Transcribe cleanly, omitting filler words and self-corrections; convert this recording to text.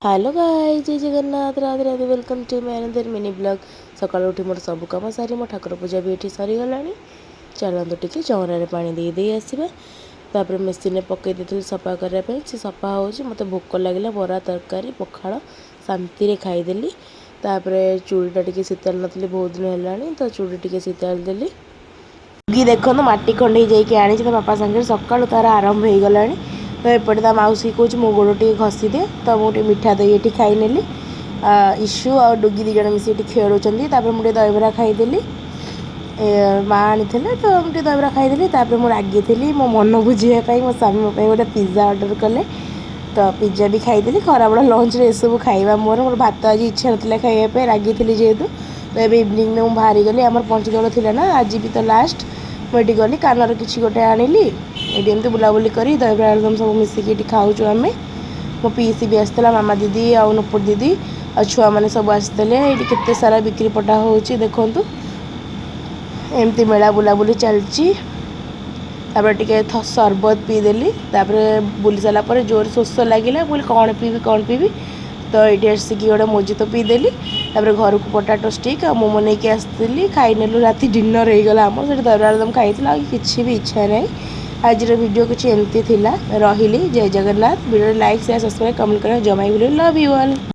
Hello guys, ଜୟ Jagannath, Radhe Radhe. Welcome to my another mini vlog. ସକାଳୁ ଉଠି ମୋର ସବୁ କାମ ସାରି ମୋ ଠାକୁର ପୂଜା ବି ଏଠି ସରିଗଲାଣି। ଚାଲନ୍ତୁ, ଟିକେ ଚଉଁରାରେ ପାଣି ଦେଇ ଦେଇ ଆସିବା। ତାପରେ ମେସିନ୍ରେ ପକାଇ ଦେଇଥିଲି ସଫା କରିବା ପାଇଁ, ସେ ସଫା ହେଉଛି। ମୋତେ ଭୋକ ଲାଗିଲା, ବରା ତରକାରୀ ପଖାଳ ଶାନ୍ତିରେ ଖାଇଦେଲି। ତାପରେ ଚୁଡ଼ିଟା ଟିକେ ଶୀତାଳି ନଥିଲି ବହୁତ ଦିନ ହେଲାଣି, ତ ଚୁଡ଼ି ଟିକେ ଶୀତାଳି ଦେଲି। ଦେଖନ୍ତୁ, ମାଟି ଖଣ୍ଡେଇ ଯାଇକି ଆଣିଛି ତା ବାପା ସାଙ୍ଗରେ। ସକାଳୁ ତାର ଆରମ୍ଭ ହେଇଗଲାଣି। ତ ଏପଟେ ତା ମାଉସୀ କହୁଛି, ମୋ ଗୋଡ଼ ଟିକେ ଘଷିଦେ। ତ ମୁଁ ଟିକେ ମିଠା ଦହି ଏଠି ଖାଇନେଲି। ଇସୁ ଆଉ ଡୁଗି ଦୁଇ ଜଣ ମିଶି ଏଠି ଖେଳୁଛନ୍ତି। ତାପରେ ମୁଁ ଟିକେ ଦହିବରା ଖାଇଦେଲି, ମା ଆଣିଥିଲେ। ତ ମୁଁ ଟିକେ ଦହିବରା ଖାଇଦେଲି। ତାପରେ ମୁଁ ରାଗିଥିଲି, ମୋ ମନ ବୁଝିବା ପାଇଁ ମୋ ସ୍ୱାମୀ ମୋ ପାଇଁ ଗୋଟେ ପିଜ୍ଜା ଅର୍ଡ଼ର କଲେ। ତ ପିଜ୍ଜା ବି ଖାଇଦେଲି। ଖରାବେଳ ଲଞ୍ଚରେ ଏସବୁ ଖାଇବା ମୋର। ମୋର ଭାତ ଆଜି ଇଚ୍ଛା ନଥିଲା ଖାଇବା ପାଇଁ, ରାଗିଥିଲି ଯେହେତୁ। ତ ଏବେ ଇଭିନିଂରେ ମୁଁ ବାହାରିଗଲି। ଆମର ପଞ୍ଚଦୋଳ ଥିଲା ନା ଆଜି ବି, ତ ଲାଷ୍ଟ ମୁଁ ଏଠି ଗଲି, କାନର କିଛି ଗୋଟେ ଆଣିଲି। ଏଠି ଏମିତି ବୁଲାବୁଲି କରି ଦହିବରା ଆଳୁଦମ ସବୁ ମିଶିକି ଏଠି ଖାଉଛୁ ଆମେ। ମୋ ପିଇସି ବି ଆସିଥିଲା, ମାମା ଦିଦି ଆଉ ନୁପୁର ଦିଦି ଆଉ ଛୁଆମାନେ ସବୁ ଆସିଥିଲେ। ଏଇଠି କେତେ ସାରା ବିକ୍ରି ପଟା ହେଉଛି ଦେଖନ୍ତୁ। ଏମିତି ମେଳା ବୁଲାବୁଲି ଚାଲିଛି। ତାପରେ ଟିକେ ସରବତ ପିଇଦେଲି। ତାପରେ ବୁଲି ସାରିଲା ପରେ ଜୋରେ ଶୋଷ ଲାଗିଲା। ମୁଁ କହିଲି, କ'ଣ ପିଇବି, କ'ଣ ପିଇବି? ତ ଏଇଠି ଆସିକି ଗୋଟେ ମୋଜିତୋ ପିଇଦେଲି। ତାପରେ ଘରକୁ ପଟାଟୋ ଷ୍ଟିକ୍ ଆଉ ମୋମୋ ନେଇକି ଆସିଥିଲି, ଖାଇନେଲୁ। ରାତି ଡିନର୍ ହେଇଗଲା ଆମର ସେଠି। ଦହିବରା ଆଳୁଦମ ଖାଇଥିଲୁ, ଆଉ କିଛି ବି ଇଚ୍ଛା ନାହିଁ। ଆଜିର ଭିଡ଼ିଓ କିଛି ଏମିତି ଥିଲା। ରହିଲି, ଜୟ ଜଗନ୍ନାଥ। ଭିଡ଼ିଓରେ ଲାଇକ୍, ସେୟାର, ସବସ୍କ୍ରାଇବ୍, କମେଣ୍ଟ କରିବା ଜମା ଭୁଲିବେନି। Love you all.